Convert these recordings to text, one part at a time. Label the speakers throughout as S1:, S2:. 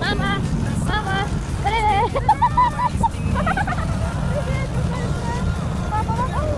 S1: Мама! Мама! Привет! Привет! Папа, мама!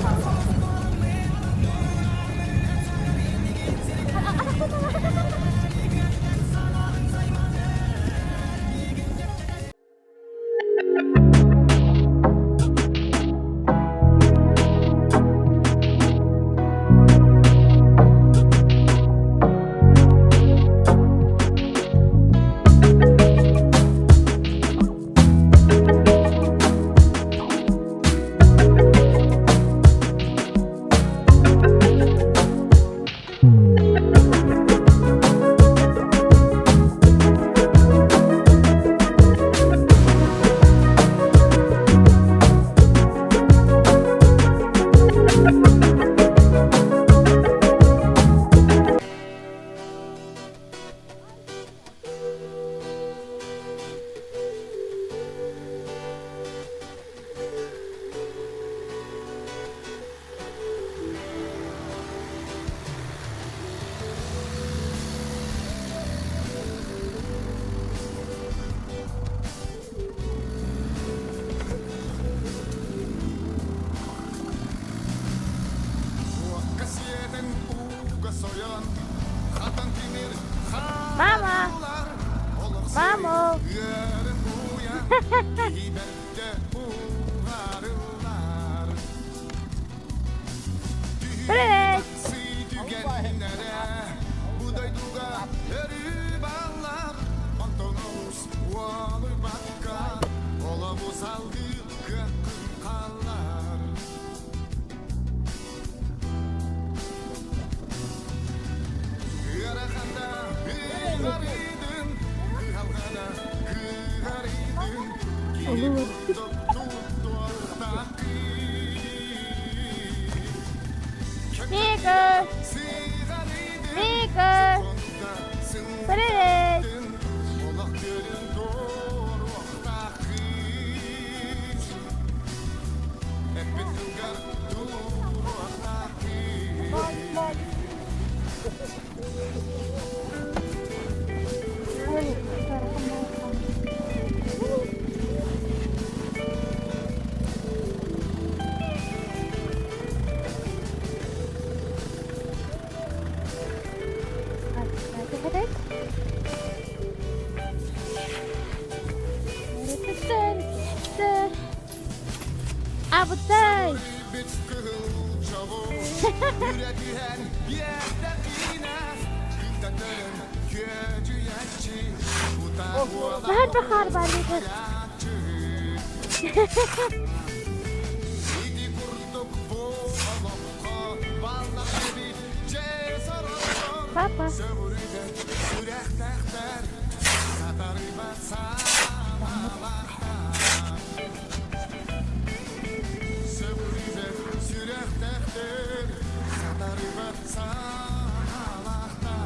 S1: Мама! Мамо! Привет! Мика! Мика! Привет! Абытай! Наһаа бахаар баар Папа.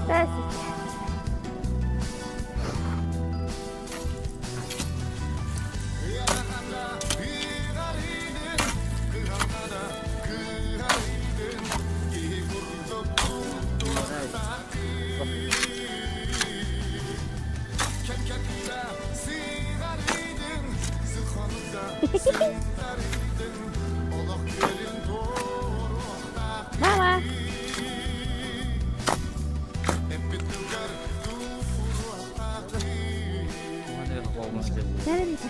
S1: Здравствуйте. Мама! Nerede?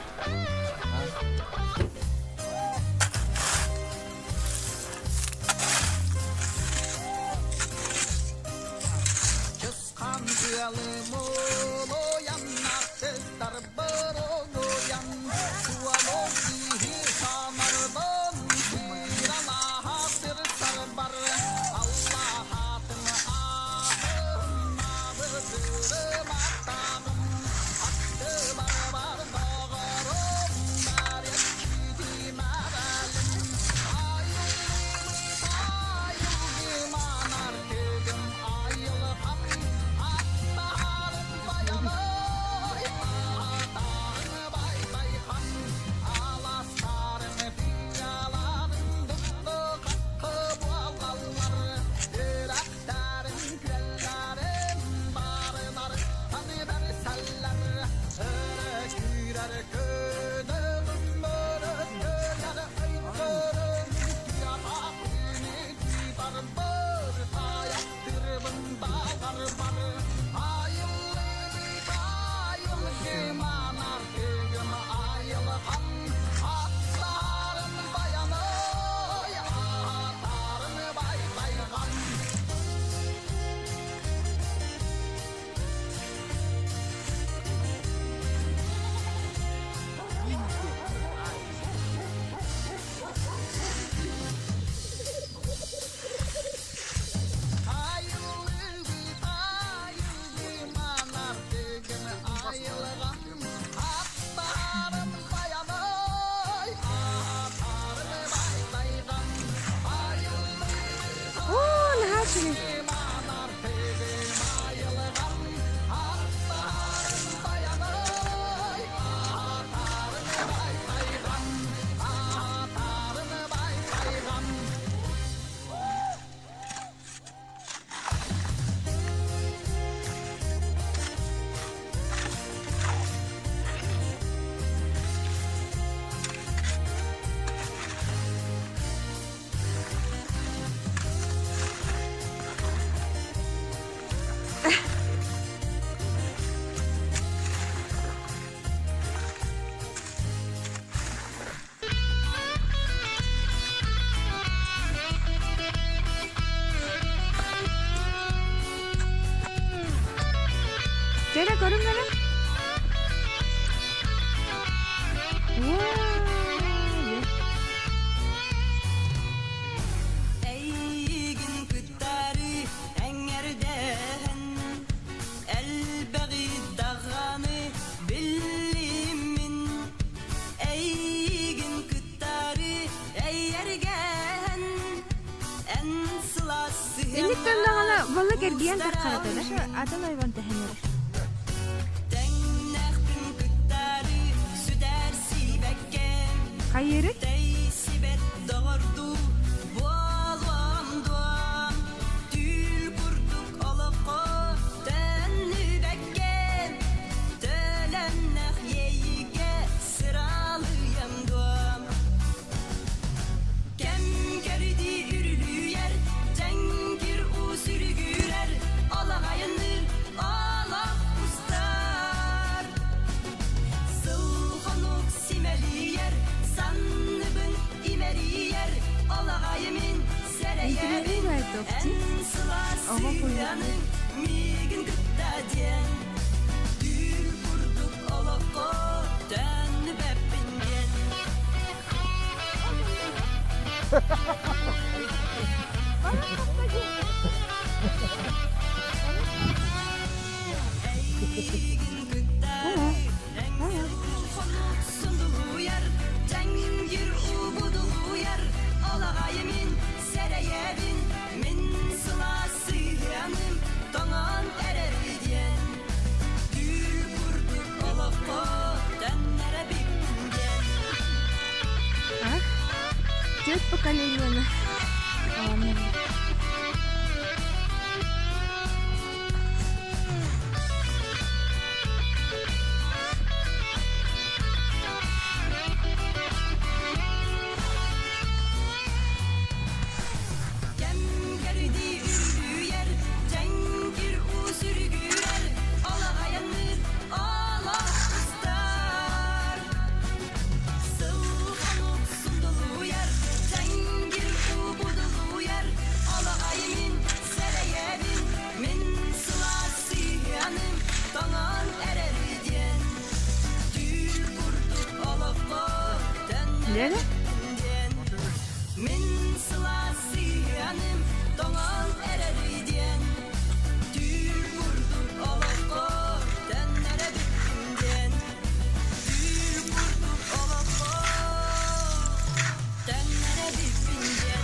S1: Оо, наһаа үчүгэй. Дьэ, көрүҥ эрэ.
S2: Эйигин кытары эҥэрдэһэн элбэҕи даҕаны биллиммин Эйигин кытары эйэргээн эн сылаас
S1: Инник тыллаҕына балык эргийэн таххарата да атын ойбон тэһэн эрэр.
S2: Тэҥнэхпин кытары сүтэрсибэккэ
S1: Хайыырый?
S2: Тэйсибэт доҕордуу буолуом дуо Түүл курдук олоххо төннүбэккэ Төлөннөх иэйиигэ сыралыйам дуо Кэм кэрдии үрүлүйэр, дьэҥкир уу сүрүгүрэр, олох айанныыр, олох устар. Сыл хонук симэлийэр, санныбын имэрийэр, олох айымын
S1: Интимэлии
S2: сэрэйэбин,
S1: баайдоохтуу.
S2: эн сылаас
S1: Оҕо
S2: сыһыаныҥ миигин кытта диэн. Түүл курдук олоххо төннүбэппин диэн. Эйигин кытары хонук сундулуйар, дьэҥкир уу олаҕайымын сэрэйэбин, мин сылаас сыһыаным тоҥон эрэр диэн. Түүл курдук олоххо төннөрөбүппүн диэн.
S1: Ах, дед поколение.
S2: Кэм кэрдии үргүйэр, дьэҥкир уу сүргүрэр, олох айанныыр, олох устар.
S1: Лена?
S2: Мин сылаас сыһыаным тоҥон эрэрий диэн Түүл курдук олоххо төннөрөбүппүн диэн Түүл курдук олоххо төннөрөбүппүн диэн.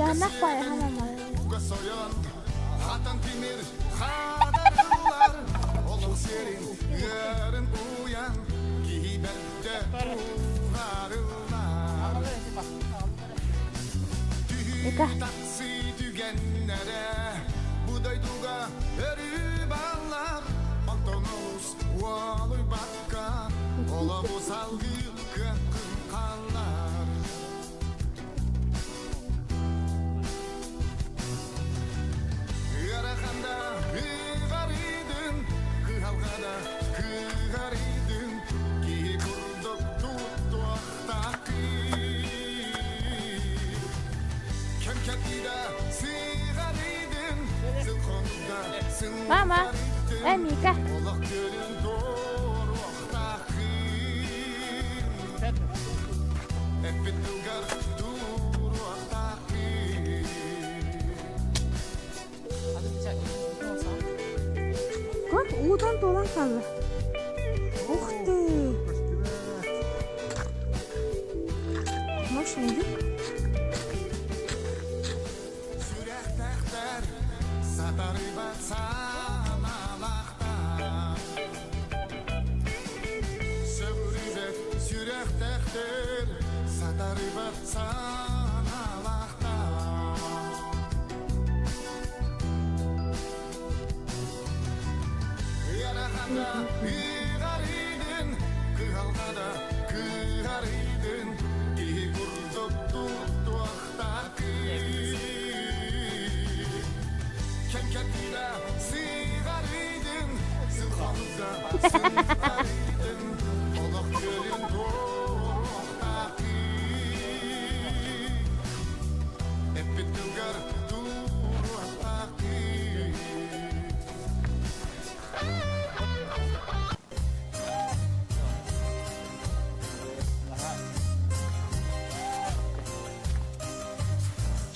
S1: Yannak bayağı. Eka. Мама, Эмика. Кот уутан туолан хаалла. Ух ты! Мощный, да?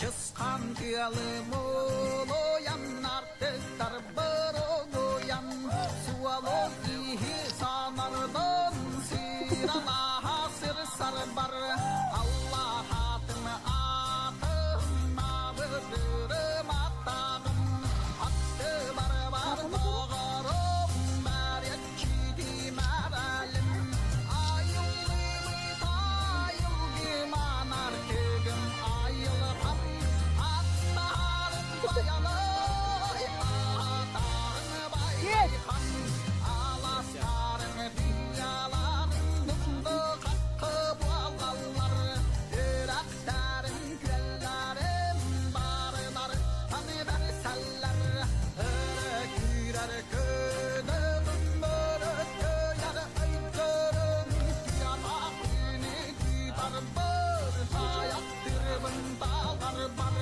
S2: Чысхан тыалы молоян артыктар борогоян суало киһи санардан сиралаха сыр сарбар Аллахатын атын абыдырым аттагым атты барбар доҕорум мәреччити мәрәлім айыллыбыт айылгыман артыгым айылҕам аттарын баялай атарын байхан аластарын бияларын дымды қаққы буалалар үрақтарын күлләрім барылар таны бәрсәлләр өрі күйрер күнігім өрі көйәр өйдөрін туяна күні тутар бір таяқтырбын талар бар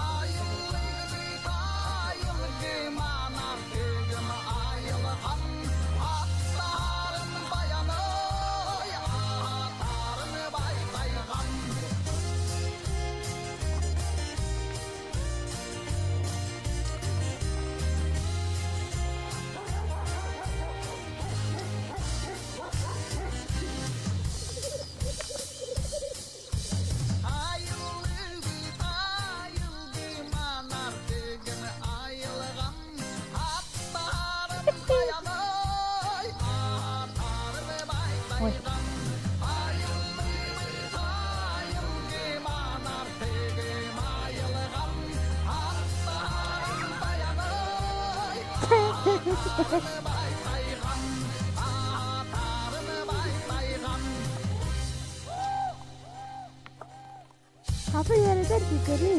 S2: айылгы айылгы манартыгым айылған аттарын баяной аттарын байтайған. Айылгы айылгы манартыгым айылған аттарын баяной аттарын байтайған айылгы айылгы манартыгым айылған аттарын баяной аттарын байтайған аттарын байтайған.
S1: Kapı yerden yukarı.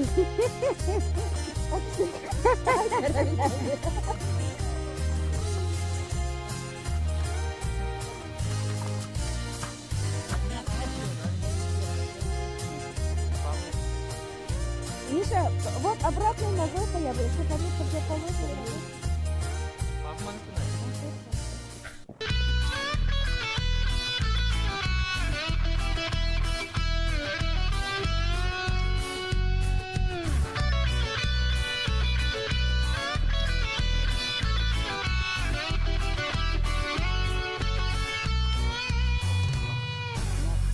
S1: Миша, вот обратной ногой появился, потому что где положено.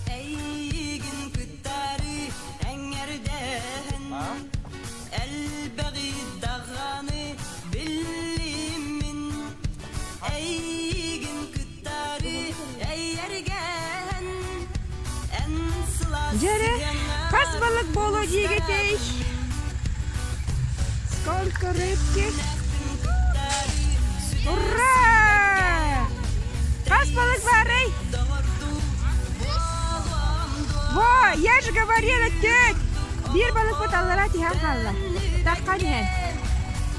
S2: Эйигин кытары эҥэрдэһэн элбэҕи даҕаны биллиммин эйигин кытары эйэргээн эн
S1: Дьэ, хас
S2: сылаас
S1: балык буолуо диигитий? Сколько рыбки? Ура! Хас балык баарый? Во, я же говорила, теть! Биир балыкпыт аллара түһэн хаалла. Таххан иһэн.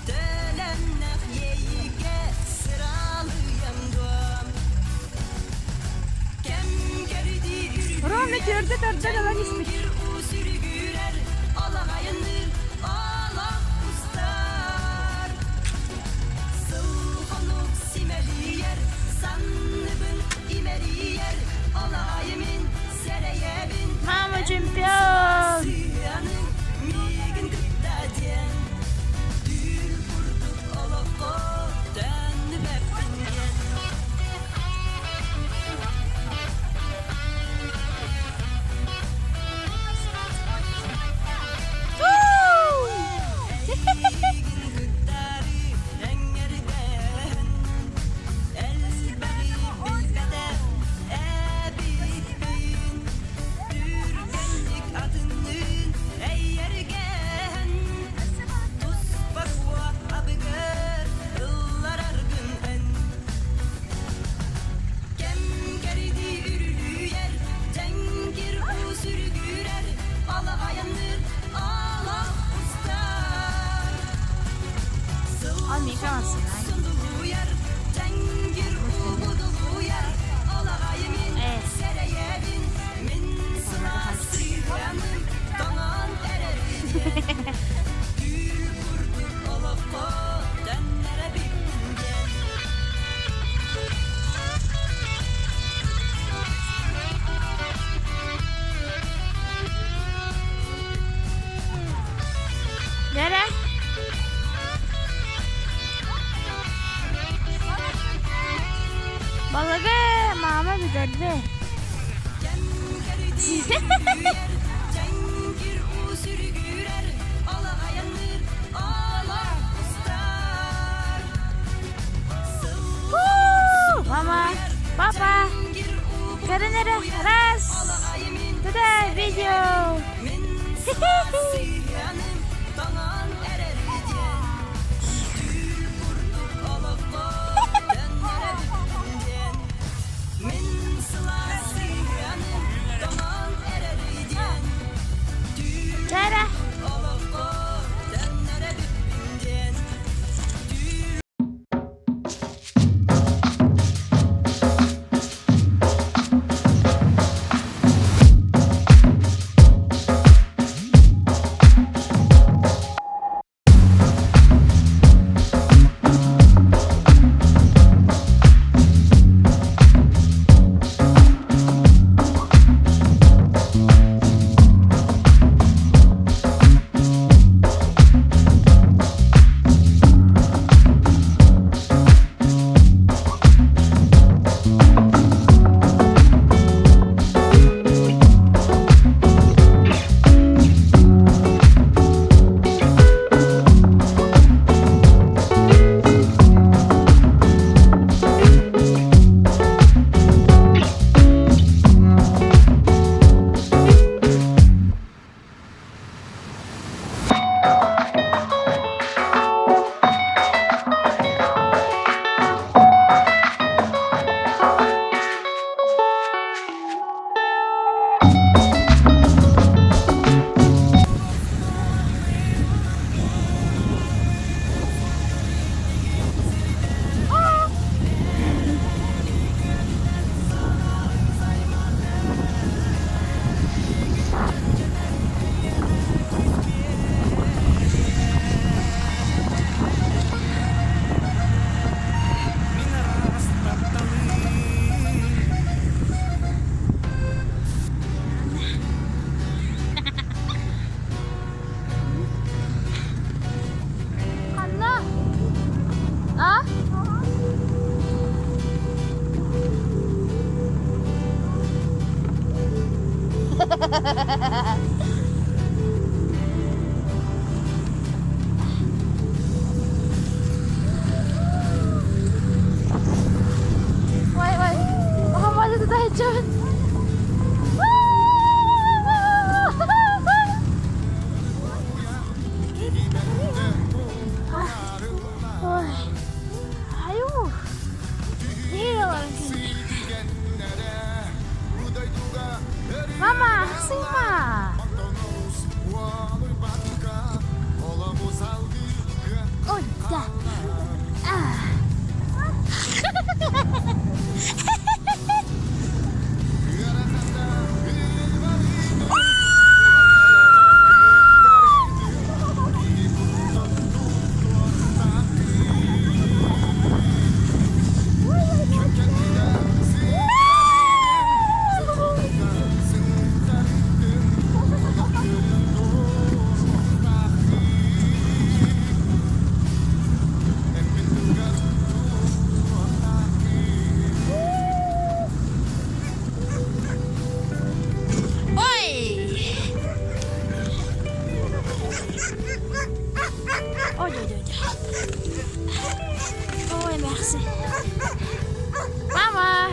S2: Төлөннөх иэйиигэ сыралыйам дуом Кэм кэрдии
S1: Ровно төрдө тардан ылан испит.
S2: Үр сүргүрэр олох айанныыр олох устар Сыл хонук симэлийэр санныбын имэрийэр олайымын сэрэйэбин
S3: Мама чемпион!
S2: Сыаның миигин кытта диэн Түүл курдук олоххо төннүбэппин диэн.
S3: Балыгы маама бүтэрдэ. Мама, папа, көрүн эрэ, раз, туда видео. Чара. Ханна? А? Ой, ой, Мама, туда идет. Ой, аю. Мама, сыма. Ой, да. Ой! Ой, ой, ой. Ой, merci. Мама!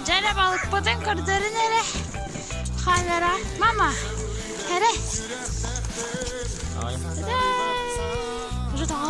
S3: Дьэ эрэ балыкпытын көрдөрүн эрэ Хаалара мама эрэ Уже тоҕо